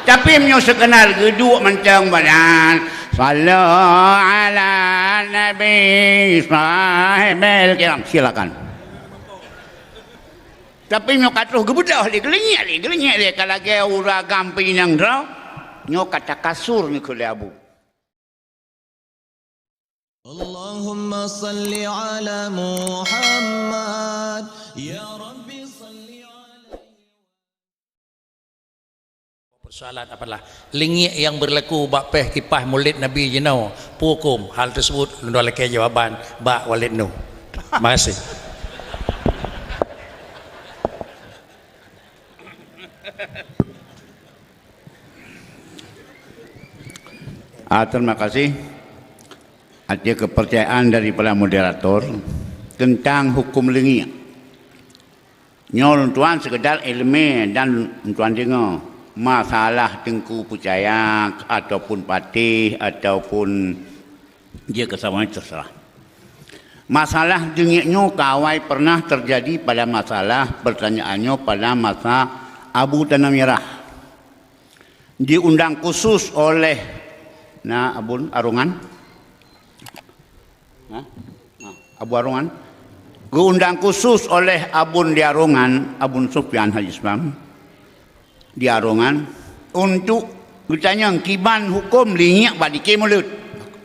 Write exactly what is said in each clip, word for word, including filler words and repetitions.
Tapi meunyoe seukeunal geuduek mantong badan, "Shallu 'alan Nabi sahibil kiram," silakan. Tapi meunyoe ka troh geubeudôh lé, geulinyek lé, geulinyek lé, ka lagèe ureueng agam pih nyang droe, nyoe ka takasur nyoe kheun lé Abu. Allahumma salli ala Muhammad, ya Rabbi salli alaihi. Persoalan apalah lingiek nyang berlaku bak péh kipah mulod Nabi jinoe, peue huköm hal tersebut? Lôn lakèe jawaban bak Walid Nu. Makasih. Ah, terima kasih atas kepercayaan daripada moderator tentang hukum lingiek. Nyoe lôn tuan sekedar ilmu dan lôn tuan deungoe masalah Teungku Peucaya ataupun Patéh ataupun jeuet keu saboh terserah. Masalah lingiek nyoe ka awai pernah terjadi pada masalah pertanyaan nyoe pada masa Abu Tanah Mirah. Diundang khusus oleh, na, Abon Arongan? Hah? Nah, Abu Arongan. Geuundang khusus oleh Abon di Arongan, Abon Sufyan Haji Islam di Arongan, untuk geutanyong kiban huköm lingiek bak dike mulod.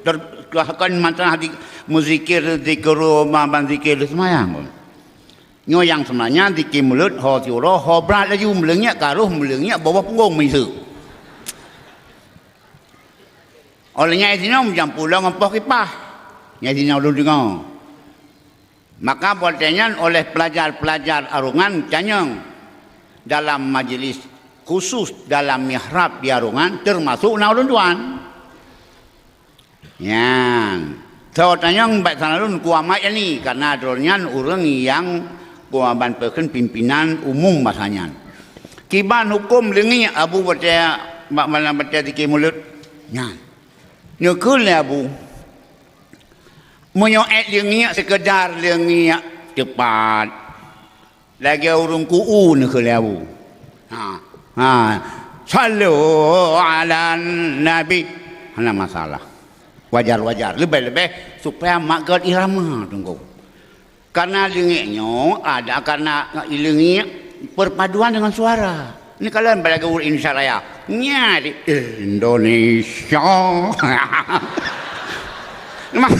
Ter-, bahkan masalah di, meuzikir, zikru, ma-, ban zikir seumayang. Nyoe nyang seubeunarnya dike mulod ho siuroe, ho brat laju meulingiek, ka roh meulingiek bak punggong miseue. Óh lheueh nyan sinoe meujampu lom ngon poh kipah. Nyan sinoe ulôn deungoe. Maka watèe nyan oleh peulajar-peulajar Arongan tanyong dalam majlis khusus dalam mihrab di Arongan, teumasok na ulôn tuan. Nyan. Soe tanyong bak sana lôn Teungku Ahmad Yani, karena droeneuh nyan ureueng nyang ban peukheun pimpinan umum masa nyan. Kiban huköm lingiek Abu watèe bak malam watèe dike mulod nyan. Neukheun lé Abu, meunyoe èk lingiek seukeudar lingiek teupat, lagèe ureueng ku'u neukheun lé Abu. Ha. Ha. Shallu 'alan Nabi. Hana masalah. Wajar-wajar. Leubeh-leubeh supaya mak gèt irama, Teungku. Karena lingiek nyoe ada karena lingiek perpaduan dengan suara. Ni kalau balagu Indonesia Raya. Nya di Indonesia. Ma-,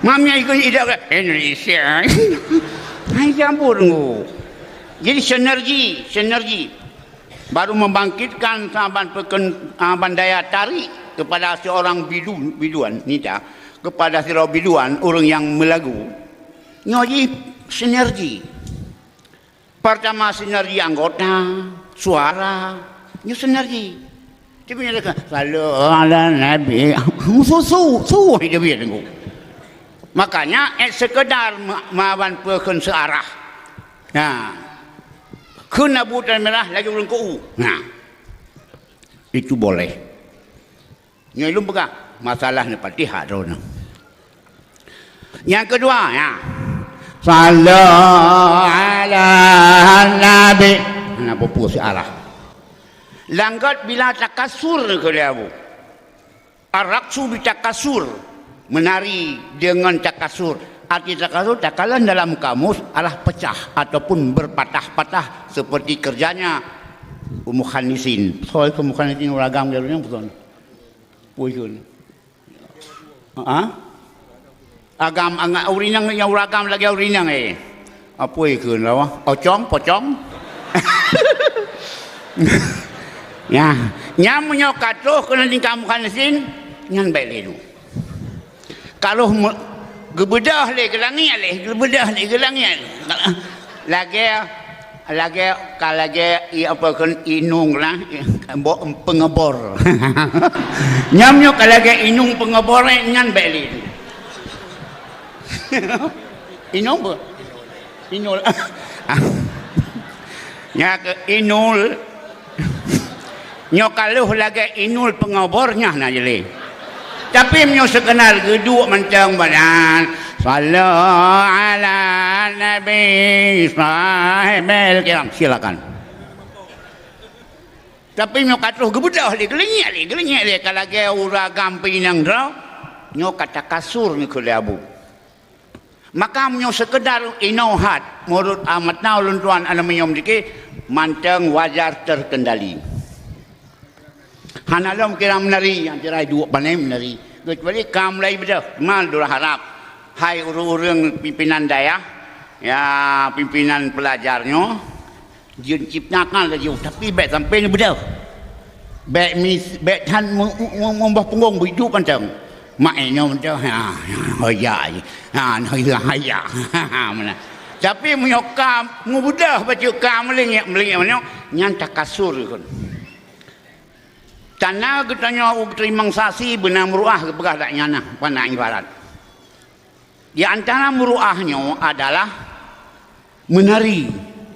mami ikut idak Indonesia. Hai campur, Teungku. Jadi sinergi, sinergi. Baru membangkitkan saban peken-, saban daya tarik kepada seorang bidu-, biduan, nida, kepada seorang biduan, ureueng nyang meulagu. Nyoe jih sinergi. Pertama sinergi anggota, suara, nyoe sinergi. Tapi nyoe dekat, "Shallu 'alan Nabi." Su, su, su, dia biar tengok. Makanya, eh, sekedar ma-, maban peukheun seuarah. Nah. Kheun Abu Tanah Mirah laju ureueng ku'u. Nah. Itu boleh. Nyoe lôn peugah, masalah nyoe pati hak droeneuh. Nyang keudua, ya. Shallu 'alan Nabi. Hana peue-peue seuarah. Langgot bila takasur keu lé Abu. Ar-raqsu bitakasur, menari dengan takasur. Arti takasur, takalon dalam kamus adalah pecah ataupun berpatah-patah seperti kerjanya Ummu Khanisin. Soal Ummu Khanisin ureueng agam dia ni, bukan? Pui kun. Ha? Agam angat ureueng inong nyang ureueng agam lagèe ureueng inong, eh. Apui kheun lawa? Ocong, pocong. Nyan, nyan meunyoe ka troh keunan tingkah Ummu Khanisin, nyan bèk lé nu. Ka lheueh me-, geubeudôh lé geulangiek lé, geubeudôh lé geulangiek. Lagèe Lagèe, ka lagèe, i, apa kheun, inong lah, i, bo-, peungeubor. Nyan nyoe ka lagèe inong peungeubor, eh, nyan bèk lé. Inong apa? Inul. Nyan keuh inul. Nyoe ka lheueh lagèe inul peungeubor nyan na jih lé. Tapi meunyoe seukeunal geuduek mantong badan, "Shallu 'alan Nabi sahibil kiram," silakan. Tapi nyoe ka troh geubeudôh lé, geulinyek lé, geulinyek lé, ka lagée ureuëng agam peuinong droe, nyoe ka takasur nyoe keu lé abu. Maka meunyoe seukeudar inoe hat, meunurot, ah, mata ulôn tuan aluminium dikit, mantong wajar terkendali. Hana lom kira meunari, nyang kira duek pané meunari. Kecuali ka mulai beudôh, mal dua harap. Hai ureuëng-ureuëng pimpinan dayah, ya, pimpinan pelajar nyoe, jeuet ciptakan laju, tapi bék sampai neubeudôh. Bék mis-, bék that mu-, mu-, mu-, muboh punggong beuiduek mantong. Mak inong mantong, ha, ha, hoyak je. Ha, nah, iya, hoyak. Mana? Tapi meunyoe ka mubeudôh bacut ka meulinyek-meulinyek nyoe, nyan takasur kon. Tanda geutanyoe u teurimong saksi beuna meuruah geupeugah dak nyan nah, pana ibarat. Di antara meuruah nyoe adalah meunari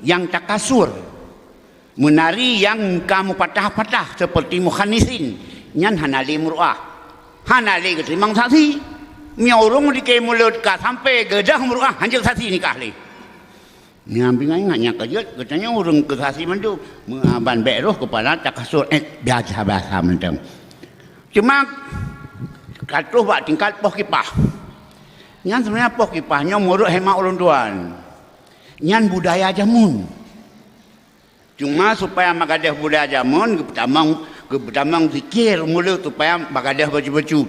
nyang takasur, meunari nyang ka meupatah-patah seperti mukhanisin, nyan hana lé meuruah, hana lé geuteurimong saksi. Meunyoe ureuëng dike mulut ka sampai geudah meuruah, hanjeuet saksi nikah lé. Nyang bingai ingat nyang keujeuet, geutanyoe ureuëng keu saksi mandum, meuaban bék roh keupala takasur, eh, biasa-biasa mantong. Cuma ka troh bak tingkat poh kipah. Nyan sebenarnya poh kipah nyoe meunurot hemat ulôn tuan. Nyan budaya jameun. Cuma supaya meugadôh budaya jameun, geupeutamong, geupeutamong zikir mulut supaya meugadôh bacut-bacut.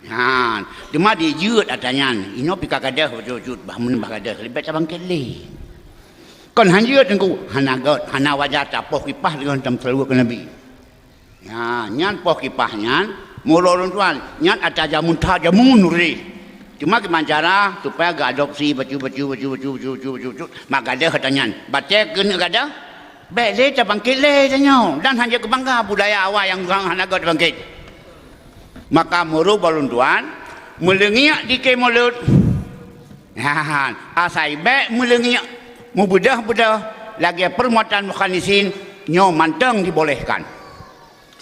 Nyan, teuma dijeuet ata nyan, inoe pih ka gadôh bacut-bacut, bah mun bah gadôh, leubeh tabangket lé. Kon hanjeuet teungku, hana gét, hana wajar tapoh kipah deungon tameuseulaweuet keu Nabi. Ya, nyan poh kipah nyan, meunurot ulôn tuan, nyan ata jameun that jameun ureuëng. Cuma kiban cara supaya geuadopsi bacut-bacut, bacut-bacut, bacut-bacut, bacut-bacut, mak gadôh ata nyan. Batée keuneuk gadôh, bék lé tabangket lé tanyoe dan hana keubangga budaya awai nyang hana gét tabangket. Maka meunurot ulôn tuan, meuleungiek dike mulut. Nyan, asai bék meuleungiek, mubeudôh-beudôh lagée peurbuatan mukhanisin nyoe mantong dibolehkan.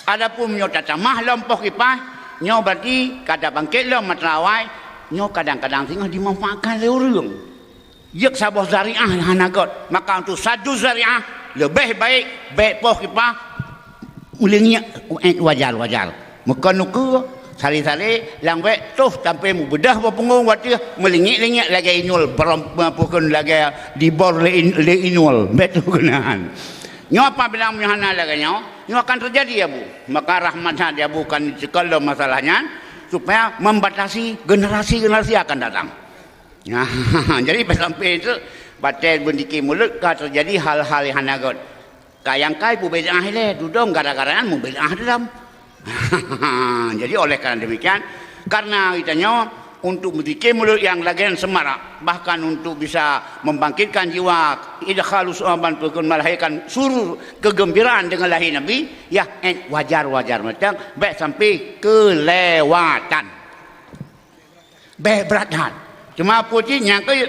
Adapun meunyoe tatamah lom poh kipah, nyoe berarti ka tabangket lom mata awai, nyoe kadang-kadang singoh dimanfaatkan lé ureuëng. Jeuet saboh zariah hana gét, maka untuk sadu zariah leubeh baik bék poh kipah meuleungiek, eh, wajar-wajar. Meukon ukeue, sale-sale, lam bék toh sampai mubeudôh bak punggong watée meuleungiek-leungiek lagée inul, beurem, apa kon lagée dibor lé in-, lé inul. Bék toh keunan. Nyoe apabila meunyoe hana lagée nyoe, nyoe akan teujadi abu. Maka rahmat that di abu kan ceukeulom masalah nyan supaya membatasi generasi-generasi akan datang. Jadi, sampai itu, batée beundike mulut ka teujadi hal-hal nyang hana gét. Ka nyang kai peubedaan ilée, tudong gara-gara nyan meubedaan dalam. Jadi, oleh karena demikian, karena geutanyoe untuk meuzikir mulut nyang lagée semarak, bahkan untuk bisa membangkitkan jiwa, idkhalus aman, melahirkan surur kegembiraan dengan lahir Nabi, ya, eh, wajar-wajar macam, bék sampai kelewatan. Bék brat that. Cuma pucit nyang keu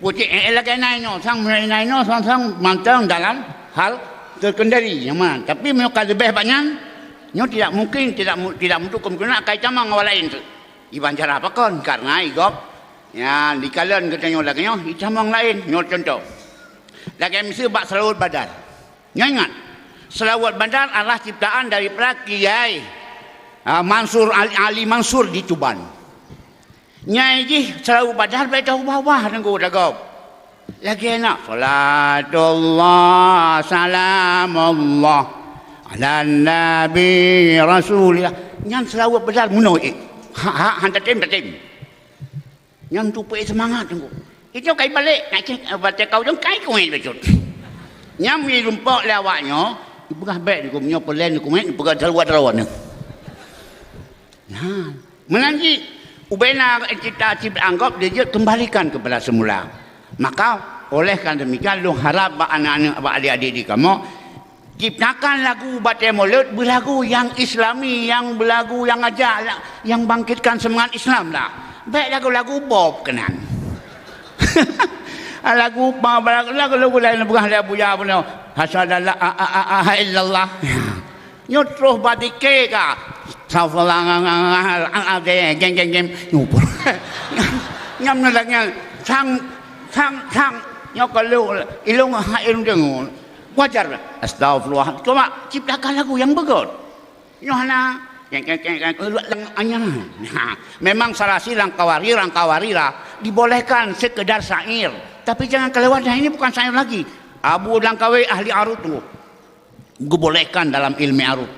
pucit, eh, eh, lagée nai nyoe, sang meunai nai nyoe, sang, sang mantong dalam hal terkendali nyaman. Tapi meunyoe ka leubeh bak nyan, nyoe tidak mungkin, tidak mu-, tidak mutu kemungkinan akai tamong awak laén tu. Iban cara pakon, karena igop, ya, dikalon geutanyoe lagée nyoe, itamong laén. Nyoe contoh. Lagée miseue bak seulaweuet Badar. Nyoe ingat, seulaweuet Badar adalah ciptaan daripada Kiai, ah, Mansur Ali, Ali Mansur di Tuban. Nyai jih seulaweuet Badar bak ubah-ubah teungku dagop. Lagée na, "Salatullah, salamullah, ala Nabi Rasulillah." Nyan seulaweuet Badar meunoe, eh. Ha, ha, han tatem, tatem. Nyang tupée seumangat teungku. Itu kai balek, nak cek, eh, batée kau dong kai kuéh bacut. Nyang mi lumpok lé awak nyoe, dipeugah bék teungku, nyoe peulén teungku, eh, dipeugah daruat-daruat nyoe. Nah, meunan cit, ubena cita-cita anggop dia jeuet kembalikan kepada semula. Maka, oleh karena demikian, lôn harap bak aneuk-aneuk, bak adik-adik di kamoe, ciptakan lagu batée mulod, beulagu nyang Islami, nyang beulagu nyang ajak, nyang bangkitkan seumangat Islam lah. Bék lagu-lagu bob keunan. Lagu pa, lagu, lagu, lagu laén peugah lé Abuya bunoe. Hasyhadu an la a-, a-, a-, a-, illallah. Nyoe troh badike ka. Astagfirullah, geng, geng, geng. Nyoe pun. Nyam, nyam nyoe lagée nyan. Sang, sang, sang. Nyoe keuleuk. Ilong hai ilong deungon. Wajar lah. Astagfirullah. Cuma ciptakan lagu yang begot. Nyoh hana. Keng, keng, keng, keng. Nah, memang sarasi rangkawari, rangkawari lah dibolehkan sekedar syair. Tapi jangan kelewatan, ini bukan syair lagi. Abu Langkawi ahli arut tu. Geubolehkan dalam ilmu arut.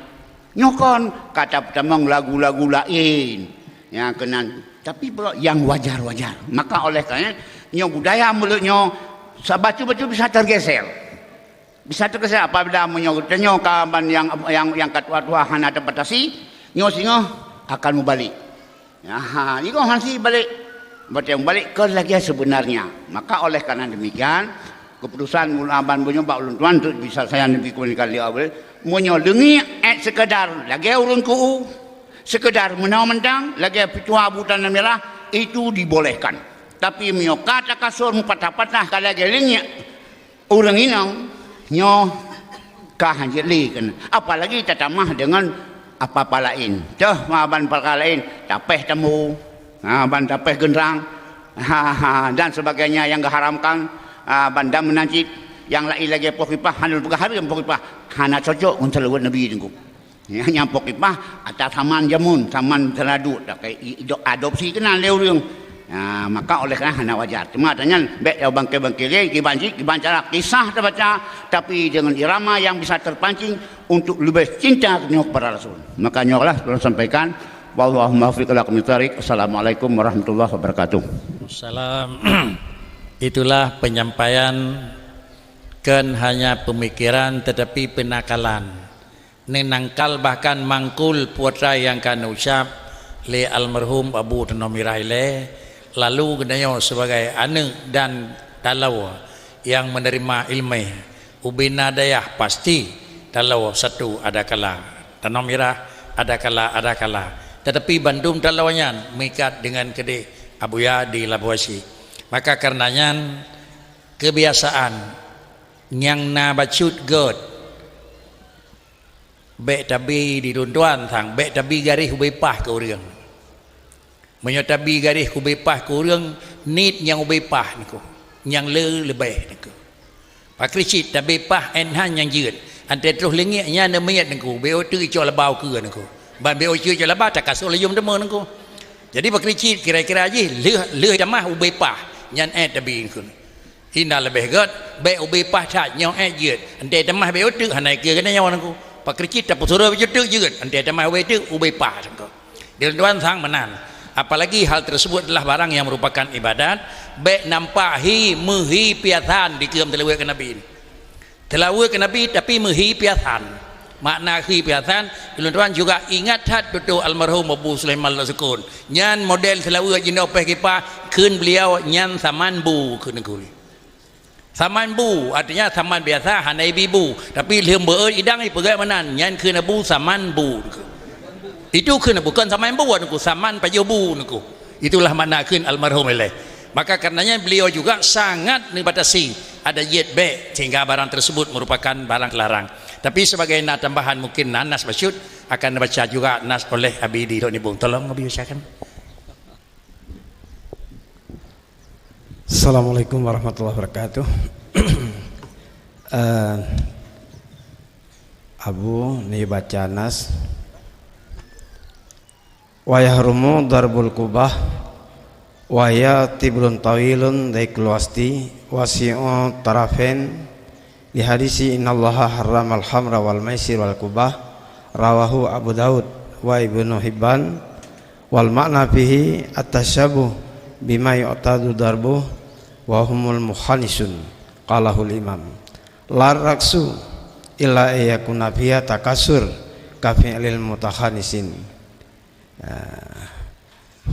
Nyoe kon ka tatamong lagu-lagu laén nyang keunan, tapi pula nyang wajar-wajar. Maka oleh karena nyoe budaya mulut nyoe, sa-, bacut-bacut bisa tergeser. Bisa tergeser apabila meunyoe geutanyoe ka ban nyang, nyang, nyang ka tuha-tuha hana teubatasi, nyoe singoh akan mubalik. Aha, jigoh hana si balik. Berarti balik ke lagée sebenarnya. Maka oleh karena demikian, keputusan mula ban bunoe bak ulôn tuan tu bisa saya nabi komunikasi awal. Meunyoe leungiek ék sekedar lagée ureuëng keu-u, sekedar meunoe mantong lagée peutua butan mirah, itu dibolehkan. Tapi meunyoe ka takasur mupatah-patah ka lagée leungiek, ureuëng inong nyoe ka hanjeuet lé keunan. Apalagi tatamah deungon apa-apa laén. Teuh ma ban peukara laén, tapéh tambu, ha, ban tapéh geundrang, ha, ha, dan sebagainya nyang geuharamkan, ha, ban dan meunan cit nyang laén lagée poh kipah, hana peugah hareuem poh kipah, hana cocok ngon seulaweuet Nabi teungku. Nyang, nyang poh kipah ata saman jameun, saman teuladuk, dak kai i-, i-, adopsi keunan lé ureuëng. Ha, maka oleh karena hana wajar. Teuma ata nyan bék tabangke-bangke lé, kiban cit, kiban cara kisah tabaca, tapi dengan irama yang bisa terpancing untuk lebih cinta nyoe kepada Rasul. Maka nyoe lah ulôn sampaikan. Wallahul muwaffiq ila aqwamit thariq. Assalamualaikum warahmatullahi wabarakatuh. Salam. Itulah penyampaian, kon hanya pemikiran tetapi penakalan. Neunangkal bahkan mangkul putra nyang ka neucab lé almarhum Abu Tanoh Mirah ilée, lalu geutanyoe sibagai aneuëk dan taloe nyang meuneurima iéleumé, ubena dayah pasti taloe satu adakala, Tanoh Mirah adakala-adakala. Tetapi bandum taloe nyan meuikat deungon keudeh Abuya di Labuhan Syiek. Maka kareuna nyan, keubiasaan nyang na bacut göt, bék tabi di lôn tuan sang, bék tabi garéh ubé paih keu ureuëng. Meunyoe tabi garéh ubé paih keu ureuëng, niet nyang ubé paih niko, nyang le leubeh niko. Pakri cit tabi paih ék han nyang jeuet, anté troh leungiek nyan neumiyet niko, bék teuk icok laba ukeue niko. Ban bék teuk icok laba, takasur laju meuteumé niko. Jadi pakri cit kira-kira jih lheueh, lheueh tamah ubé paih nyan ék tabi niko. Hina leubeh göt, bék ubé paih that nyoe ék jeuet. Anté tamah bék uteuk hana keu geutanyoe nangku. Pakri cit tapeusurô bék uteuk jeuet, anté tamah ubé teuk ubé paih nangku. Di lôn tuan sang meunan. Apalagi hal tersebut adalah barang yang merupakan ibadat, bék nampak hi meuhi piasan dikeue seulaweuet keu Nabi. Seulaweuet keu Nabi tapi meuhi piasan. Makna hi piasan, ulôn tuan juga ingat that tutoe almarhum Abu Sulaiman Lhoksukon. Nyan model seulaweuet jinoe péh kipah kheun beuliau nyan saman bu kheun nangku. Saman bu, artinya saman biasa hana ibi bu, tapi lheueh beuet idang ipeugah meunan, nyan kheun Abu saman bu. Itu kheun Abu, kon saman bu nangku, saman pajoh bu nangku. Itulah makna kheun almarhum ilée. Maka karenanya beliau juga sangat membatasi ada jeuet bék sehingga barang tersebut merupakan barang terlarang. Tapi sebagai na tambahan mungkin na nas bacut akan dibaca juga nas oleh Abi di Lhok Nibong. Tolong Abi bacakan. Assalamualaikum warahmatullahi wabarakatuh. Eh, Abu ni baca nas. Wa yahrumu darbul qubah, wa hiya tibrun tawilun daiqul wasti, wasi'u tarafain, li hadisi innallaha harramal khamra wal maisir wal qubah, rawahu Abu Daud wa Ibnu Hibban, wal ma'na fihi at-tasyabuh bima yu'tadu darbuh wa humul mukhanisun, qalahul imam. La raqsu illa ayyakuna fiha takasur ka fi'lil mutakhanisin. Ah,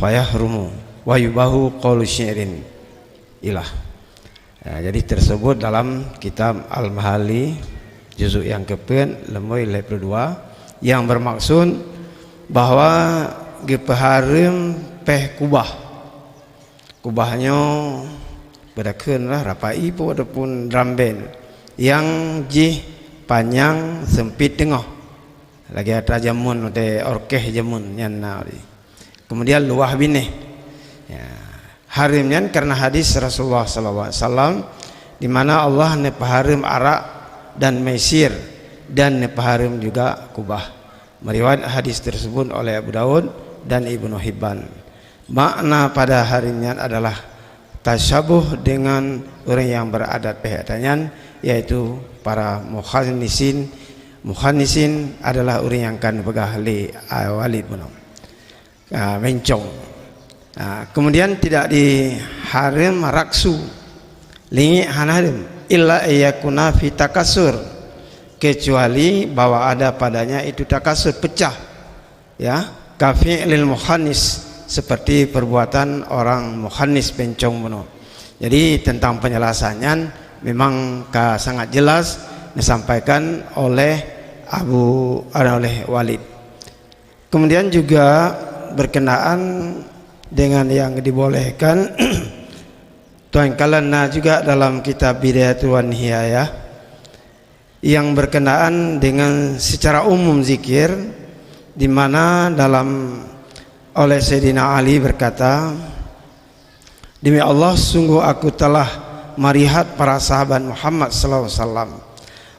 fayahrumu wa yubahu qaulu syi'rin ilah. Ah, jadi tersebut dalam kitab Al-Mahalli juzuk yang keempat, lemboe lhèe ploh dua, yang bermaksud bahwa geupeuhareuem péh kubah. Kubah nyoe beudakheun lah rapai po ataupun drum band yang jih panyang seumpit teungoh. Lagèe atra jameun, watèe orkes jameun nyan na. Kemudian luwah binéh. Ya. Hareuem nyan karena hadis Rasulullah sallallahu alaihi wasallam, di mana Allah neupeuhareuem arak dan maisir, dan neupeuhareuem juga kubah. Meriwayat hadis tersebut oleh Abu Daud dan Ibnu Hibban. Makna pada hari nyan adalah tasyabuh dengan ureuëng nyang beradat pih ata nyan, yaitu para mukhannisin. Mukhannisin adalah ureuëng nyang ka neupeugah lé, ah, Walid bunoe. Ah, bencong. Ah, kemudian tidak dihareuem raksu, lingiek hana hareuem, illa ayyakuna fi takasur, kecuali bahwa ada padanya itu takasur, pecah, ya, ka fi'lil mukhannis, seperti perbuatan orang mukhannis bencong bunoe. Jadi tentang penjelasan nyan memang ka sangat jelas disampaikan oleh Abu, oleh Walid. Kemudian juga berkenaan dengan yang dibolehkan, tuan kalon na juga dalam kitab Bidayatul Wanhiyayah yang berkenaan dengan secara umum zikir, di mana dalam, oleh Sayyidina Ali berkata, "Demi Allah, sungguh aku telah melihat para sahabat Muhammad sallallahu alaihi wasallam,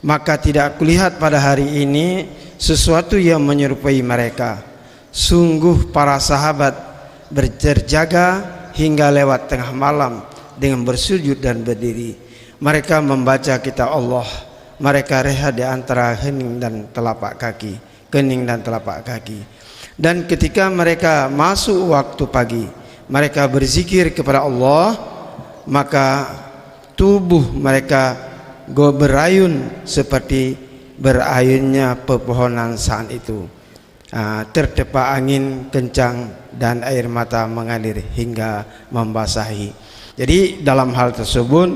maka tidak kulihat pada hari ini sesuatu yang menyerupai mereka. Sungguh para sahabat berjaga hingga lewat tengah malam dengan bersujud dan berdiri. Mereka membaca kitab Allah, mereka rehat di antara hening dan telapak kaki, kening dan telapak kaki. Dan ketika mereka masuk waktu pagi, mereka berzikir kepada Allah, maka tubuh mereka go-, berayun seperti berayunnya pepohonan saat itu. Ah, tertiup angin kencang dan air mata mengalir hingga membasahi." Jadi dalam hal tersebut,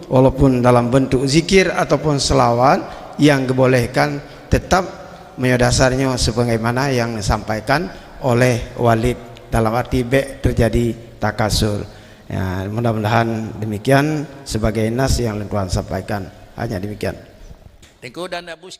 walaupun dalam bentuk zikir ataupun selawat yang dibolehkan, tetap meunyoe dasarnya sebagaimana yang disampaikan oleh Walid, dalam arti bék terjadi takasur. Ya, mudah-mudahan demikian sebagai nas yang lôn tuan sampaikan. Hanya demikian. Teungku dan Abu